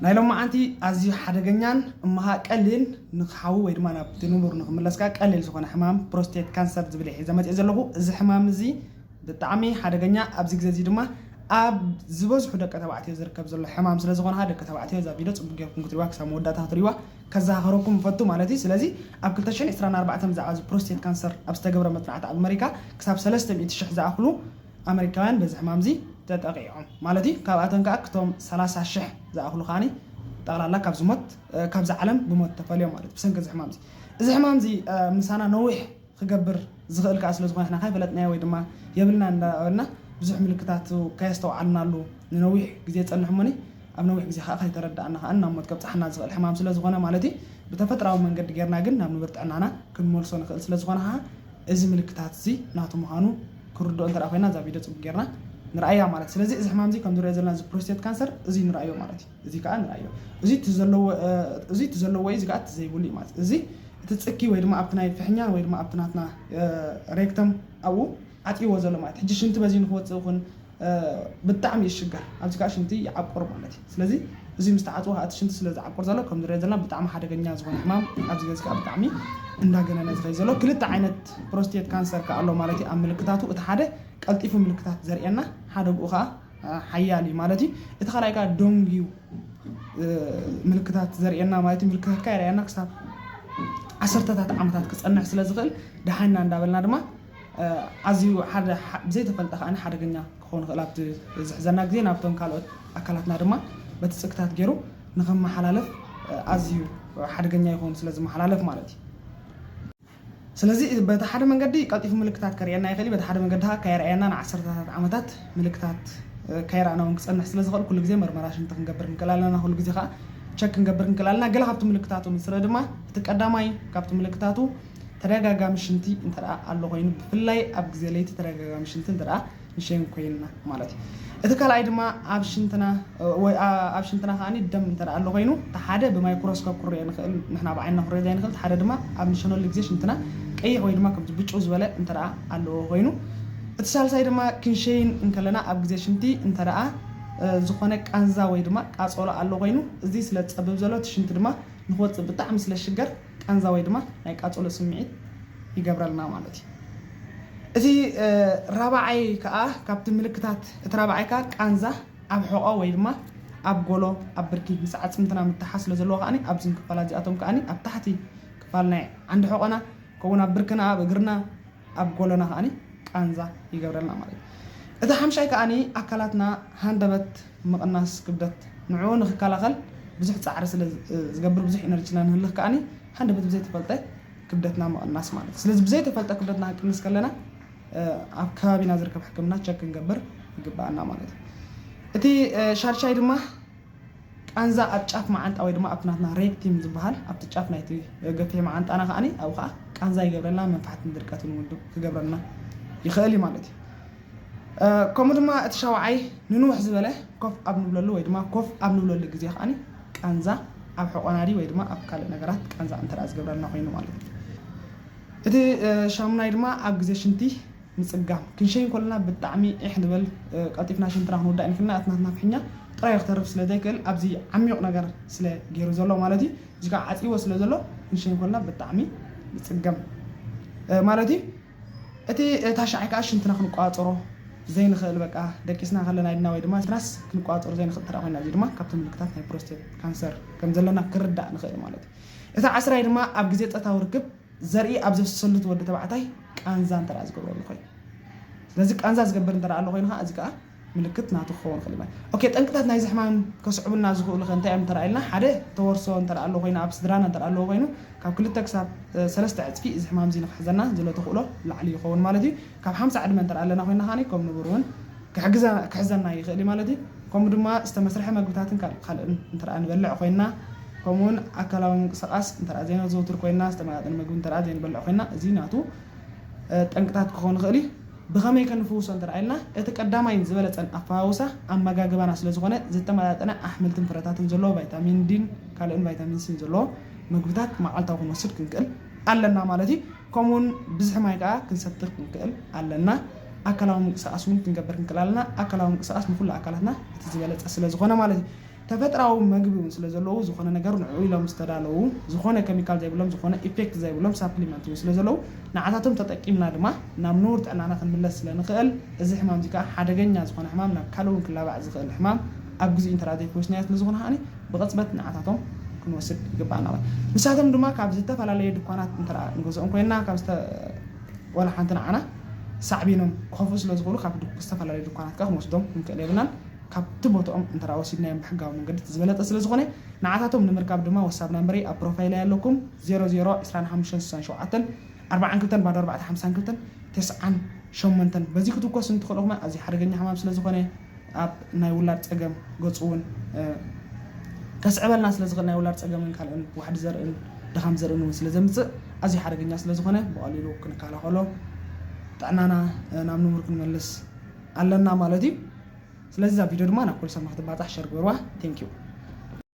ናይ ሎማዓንቲ ኣዝዩ ሓደገኛን እምሃ ቀሊል ንክሓዊ ወይ ድማ ናብ ንቡር ንክምለስካ ቀሊል ዝኾነ ሕማም ፕሮስቴት ካንሰር ዝብል እየ ሒዘ መፅእ ዘለኹ። እዚ ሕማም እዚ ብጣዕሚ ሓደገኛ፣ ኣብዚ ግዜ እዚ ድማ ኣብ ዝበዝሑ ደቂ ተባዕትዮ ዝርከብ ዘሎ ሕማም ስለ ዝኾነ ደቂ ተባዕትዮ እዛ ቪድዮ ፅቡቅ ጌርኩም ክትሪዋ ክሳብ መወዳእታ ክትሪዋ ከዘኻኸረኩም ፈቱ ማለት እዩ። ስለዚ ኣብ ክልተ ሽሕን ዕስራን ኣርባዕተን ብዛዕባ እዚ ፕሮስቴት ካንሰር ኣብ ዝተገብረ መፅናዕቲ ኣብ ኣመሪካ ክሳብ ሰለስተ ሚእቲ ሽሕ ዝኣኽሉ ኣመሪካውያን በዚ ሕማም እዚ ተጠቂዖም ማለት እዩ። ካብኣቶም ከዓ ክቶም ሰላሳ ሽሕ ዝኣኽሉ ከዓኒ ጠቕላላ ካብ ዝሞት ካብዚ ዓለም ብሞት ተፈልዮም ማለት እዩ ብሰንኪ እዚ ሕማም እዚ። እዚ ሕማም እዚ ምሳና ነዊሕ ክገብር ዝኽእል ከዓ ስለ ዝኾነ ንሕና ካይፈለጥናዮ ወይ ድማ የብልና እንዳበልና ብዙሕ ምልክታት ከየስተውዓልናሉ ንነዊሕ ግዜ ይፀንሕ እሞኒ ኣብ ነዊሕ ግዜ ከዓ ከይተረዳእና ከዓ ናብ ሞት ከብፅሓና ዝኽእል ሕማም ስለ ዝኾነ ማለት እዩ። ብተፈጥራዊ መንገዲ ጌርና ግን ናብ ንብር ጥዕናና ክንመልሶ ንኽእል ስለ ዝኾነ ከዓ እዚ ምልክታት እዚ ናቱ ምዃኑ ክርድኦ እንተ ኮይና እዛ ቪድዮ ፅቡቅ ጌርና ንርኣያ ማለት። ስለዚ እዚ ሕማም እዚ ከም ንሪኦ ዘለና እዚ ፕሮስቴት ካንሰር እዚ ንርኣዮ ማለት እዩ። እዚ ከዓ ንርኣዮ እዚ እቲ ዘለዎ እዚ እቲ ዘለዎ እዩ፣ እዚ ከዓ እቲ ዘይብሉ እዩ ማለት። እዚ እቲ ፅኪ ወይ ድማ ኣብቲ ናይ ፍሕኛን ወይ ድማ ኣብቲ ናትና ሬክተም ኣብኡ ዓፂዎ ዘሎ ማለት ሕጂ ሽንቲ በዚ ንክወፅእ ይኹን ብጣዕሚ ይሽገር። ኣብዚ ከዓ ሽንቲ ይዓቁር ማለት እዩ። ስለዚ እዚ ምስ ተዓፅወ ከዓ እቲ ሽንቲ ስለ ዝዓቁር ዘሎ ከም ንሪኦ ዘለና ብጣዕሚ ሓደገኛ ዝኾነ ሕማም ኣብዚ ገዚ ከዓ ብጣዕሚ እንዳገነነ ዝኸይ ዘሎ። ክልተ ዓይነት ፕሮስቴት ካንሰር ከዓ ኣሎ ማለት እዩ። ኣብ ምልክታቱ እቲ ሓደ ቀልጢፉ ምልክታት ዘርእየና ሓደ ብኡ ከዓ ሓያል እዩ ማለት እዩ። እቲ ካልኣይ ከዓ ደንጉዩ ምልክታት ዘርእየና ማለት እዩ። ምልክታት ከዓ የርእየና ክሳብ ዓሰርተታት ዓመታት ክፀንሕ ስለ ዝኽእል ደሓና እንዳበልና ድማ ኣዝዩ ሓደ ብዘይተፈልጠ ከዓ ሓደገኛ ክኸውን ይኽእል ኣብቲ ዝሕዘና ግዜ ናብቶም ካልኦት ኣካላትና ድማ በቲ ፅክታት ገይሩ ንክመሓላለፍ ኣዝዩ ሓደገኛ ይኸውን ስለ ዝመሓላለፍ ማለት እዩ። ስለዚ በቲ ሓደ መንገዲ ቀልጢፉ ምልክታት ከርእየና ይኽእል እዩ። በቲ ሓደ መንገዲ ከዓ ከየርኣየና ንዓሰርተታት ዓመታት ምልክታት ከይረኣና እውን ክፀንሕ ስለ ዝኽእል ኩሉ ግዜ መርመራ ሽንቲ ክንገብር ክንክእል ኣለና። ኩሉ ግዜ ከዓ ቸክ ክንገብር ክንክእል ኣለና። ገለ ካብቲ ምልክታቱ ምስረ ድማ እቲ ቀዳማይ ካብቲ ምልክታቱ ተደጋጋሚ ሽንቲ እንተ ኣሎ ኮይኑ ብፍላይ ኣብ ግዜ ለይቲ ተደጋጋሚ ሽንቲ እንተ ንሸይን ኮይንና ማለት እዩ። እቲ ካልኣይ ድማ ኣብ ሽንትና ወይ ኣብ ሽንትና ከዓኒ ደም እንተ ኣሎ ኮይኑ እቲ ሓደ ብማይክሮስኮፕ ክረኦ ንኽእል ንሕና ብዓይንና ክረኦ ዘይንኽእል፣ እቲ ሓደ ድማ ኣብ ንሸነሉ ግዜ ሽንትና ቀይሕ ወይ ድማ ከምዚ ብጭው ዝበለ እንተ ኣለዎ ኮይኑ፣ እቲ ሳልሳይ ድማ ክንሸይን እንከለና ኣብ ግዜ ሽንቲ እንተ ዝኾነ ቃንዛ ወይ ድማ ቃፀሎ ኣሎ ኮይኑ እዚ ስለ ዝፀብብ ዘሎ እቲ ሽንቲ ድማ ንክወፅእ ብጣዕሚ ስለ ዝሽገር ቃንዛ ወይ ድማ ናይ ቃፀሎ ስምዒት ይገብረልና ማለት እዩ። እቲ ራብዓይ ከዓ ካብቲ ምልክታት እቲ ራብዓይ ከዓ ቃንዛ ኣብ ሕቆ ወይ ድማ ኣብ ጎሎ ኣብ ብርኪ ምስ ዓፅምትና ምትሓዝ ስለ ዘለዎ ከዓኒ ኣብዝን ክፋላት እዚኣቶም ከዓኒ ኣብ ታሕቲ ክፋል ናይ ዓንዲ ሕቆና ከምኡውን ኣብ ብርክና ኣብ እግርና ኣብ ጎሎና ከዓኒ ቃንዛ ይገብረልና ማለት እዩ። እቲ ሓምሻይ ከዓኒ ኣካላትና ሃንደበት ምቕናስ ክብደት ንዕኡ ንክከላኸል ብዙሕ ፃዕሪ ስለ ዝገብር ብዙሕ ኢነርጂና ንህልኽ ከዓኒ ሃንደበት ብዘይተፈልጠ ክብደትና ምቕናስ ማለት እዩ። ስለዚ ብዘይተፈልጠ ክብደትና ክንቅንስ ከለና ኣብ ከባቢና ዝርከብ ሕክምና ቸክ ክንገብር ይግባኣና ማለት እዩ። እቲ ሻድሻይ ድማ ቃንዛ ኣብ ጫፍ መዓንጣ ወይ ድማ ኣብቲ ናትና ሬክቲም ዝበሃል ኣብቲ ጫፍ ናይቲ ገፊሕ መዓንጣና ከዓኒ ኣብኡ ከዓ ቃንዛ ይገብረልና መንፋሕትን ድርቀትን ውድብ ክገብረልና ይኽእል እዩ ማለት እዩ። ከምኡ ድማ እቲ ሻውዓይ ንንውሕ ዝበለ ኮፍ ኣብ ንብለሉ ወይ ድማ ኮፍ ኣብ ንብለሉ ግዜ ከዓኒ ቃንዛ ኣብ ሕቆናዲ ወይ ድማ ኣብ ካልእ ነገራት ቃንዛ እንተ ዝገብረልና ኮይኑ ማለት እዩ። እቲ ሻሙናይ ድማ ኣብ ግዜ ሽንቲ ምፅጋም ክንሸይ እንከለና ብጣዕሚ ዒሕ ንበል ቀልጢፍና ሽንትና ክንውዳእ ንክልና እቲ ናትና ፍሕኛ ጥራይ ክተርፍ ስለ ዘይክእል ኣብዚ ዓሚቕ ነገር ስለ ገይሩ ዘሎ ማለት እዩ። እዚ ከዓ ዓፂዎ ስለ ዘሎ ክንሸይ እንከለና ብጣዕሚ ንፅገም ማለት እዩ። እቲ ታሽዓይ ከዓ ሽንትና ክንቋፀሮ ዘይንኽእል በቃ ደቂስና ከለና ኢድና ወይ ድማ ሽንትናስ ክንቋፀሮ ዘይንኽእል ተራ ኮይና እዚ ድማ ካብቲ ምልክታት ናይ ፕሮስቴት ካንሰር ከም ዘለና ክርዳእ ንኽእል ማለት እዩ። እቲ ዓስራይ ድማ ኣብ ግዜ ፆታዊ ርክብ ዘርኢ ኣብ ዘፍሰሰሉ እቲ ወዲ ተባዕታይ ቃንዛ እንተ ዝገብረሉ ኮይኑ ስለዚ ቃንዛ ዝገብር እንተ ኣሎ ኮይኑ ከዓ እዚ ከዓ ምልክት ናቱ ክኸውን ይኽእል ማለት ኦኬ። ጠንቅታት ናይዚ ሕማም ከስዕቡልና ዝኽእሉ ከ እንታይ እዮም እንተ ኢልና ሓደ ተወርሶ እንተ ኣሎ ኮይኑ ኣብ ስድራና እንተ ኣለዎ ኮይኑ ካብ ክልተ ክሳብ ሰለስተ ዕፅፊ እዚ ሕማም እዚ ንክሕዘና ዘሎ ተኽእሎ ላዕሊ ይኸውን ማለት እዩ። ካብ ሓምሳ ዕድመ እንተ ኣለና ኮይና ከዓኒ ከም ንቡር እውን ክሕግዘ- ክሕዘና ይኽእል እዩ ማለት እዩ። ከምኡ ድማ ዝተመስርሐ መግብታትን ካል- ካልእን እንተ ንበልዕ ኮይና ከምኡውን ኣካላዊ ምንቅስቃስ እንተ ዘይነዘውትር ኮይና ዝተመጣጠነ መግቢ እንተ ዘይንበልዕ ኮይና እዚ ናቱ ጠንቅታት ክኸውን ይኽእል እዩ። ብኸመይ ከንፍውሶ እንተ ኢልና እቲ ቀዳማይን ዝበለፀን ኣፈዋውሳ ኣመጋግባና ስለ ዝኾነ ዝተመጣጠነ ኣሕምልትን ፍረታትን ዘለዎ ቫይታሚን ዲን ካልእን ቫይታሚን ሲን ዘለዎ ምግብታት መዓልታዊ ክንወስድ ክንክእል ኣለና ማለት እዩ። ከምኡውን ብዝሒ ማይ ከዓ ክንሰትር ክንክእል ኣለና። ኣካላዊ ምንቅስቃስ እውን ክንገብር ክንክእል ኣለና። ኣካላዊ ምንቅስቃስ ንኩሉ ኣካላትና እቲ ዝበለፀ ስለ ዝኾነ ማለት እዩ። ተፈጥራዊ መግቢ እውን ስለ ዘለዉ፣ ዝኾነ ነገር ንዕኡ ኢሎም ዝተዳለዉ፣ ዝኾነ ኬሚካል ዘይብሎም፣ ዝኾነ ኢፌክት ዘይብሎም ሳፕሊመንት እውን ስለ ዘለዉ፣ ንዓታቶም ተጠቂምና ድማ ናብ ንቡር ጥዕናና ክንምለስ ስለ ንኽእል፣ እዚ ሕማም እዚ ከዓ ሓደገኛ ዝኾነ ሕማም፣ ናብ ካልእ እውን ክላባዕ ዝኽእል ሕማም ኣብ ግዜ ኢንተራዴፕ ወሲድናዮ ስለ ዝኾነ ከዓኒ ብቕጽበት ንዓታቶም ክንወስድ ይግባኣና ማለት። ንሳቶም ድማ ካብ ዝተፈላለየ ድኳናት እንተ ንገዝኦም ኮይንና፣ ካብ ዝተ-፣ ዋላ ሓንቲ ንዓና ሳዕቢኖም ክኸፍኡ ስለ ዝኽእሉ፣ ካብ ድ-፣ ዝተፈላለየ ድኳናት ከዓ ክንወስዶም ክንክእል የብልናን። ካብቲ ቦታኦም እንተ ወሲድናዮም ብሕጋዊ መንገዲ እቲ ዝበለጸ ስለ ዝኾነ፣ ንዓታቶም ንምርካብ ድማ ዋትሳፕ ናምበረይ ኣብ ፕሮፋይለይ ኣለኩም፣ ዜሮ ዜሮ ዕስራን ሓሙሽተን ስሳን ሸውዓተን ኣርባዓን ክልተን ባዶ ኣርባዕተ ሓምሳን ክልተን ተስዓን ሸሞንተን። በዚ ክትኮስ እንትኽእሉ ድማ ኣዝዩ ሓደገኛ ሕማም ስለ ዝኾነ፣ ኣብ ናይ ውላድ ጸገም ገጹ እውን፣ እ፣ ከስዕበልና ስለ ዝኽእል፣ ናይ ውላድ ጸገምን ካልእን ዋሕዲ ዘርእን ድኻም ዘርእን እውን ስለ ዘምጽእ፣ ኣዝዩ ሓደገኛ ስለ ዝኾነ ብቐሊሉ ክንከላኸሎ፣ ጥዕናና፣ እ፣ ናብ ንቡር ክንመልስ ኣለና ማለት እዩ። ስለዚ እዛ ቪድዮ ድማ ናብ ኩሉ ሰብ ንክትባጻሕ ሸር ግበርዋ። ቴንክ ዩ።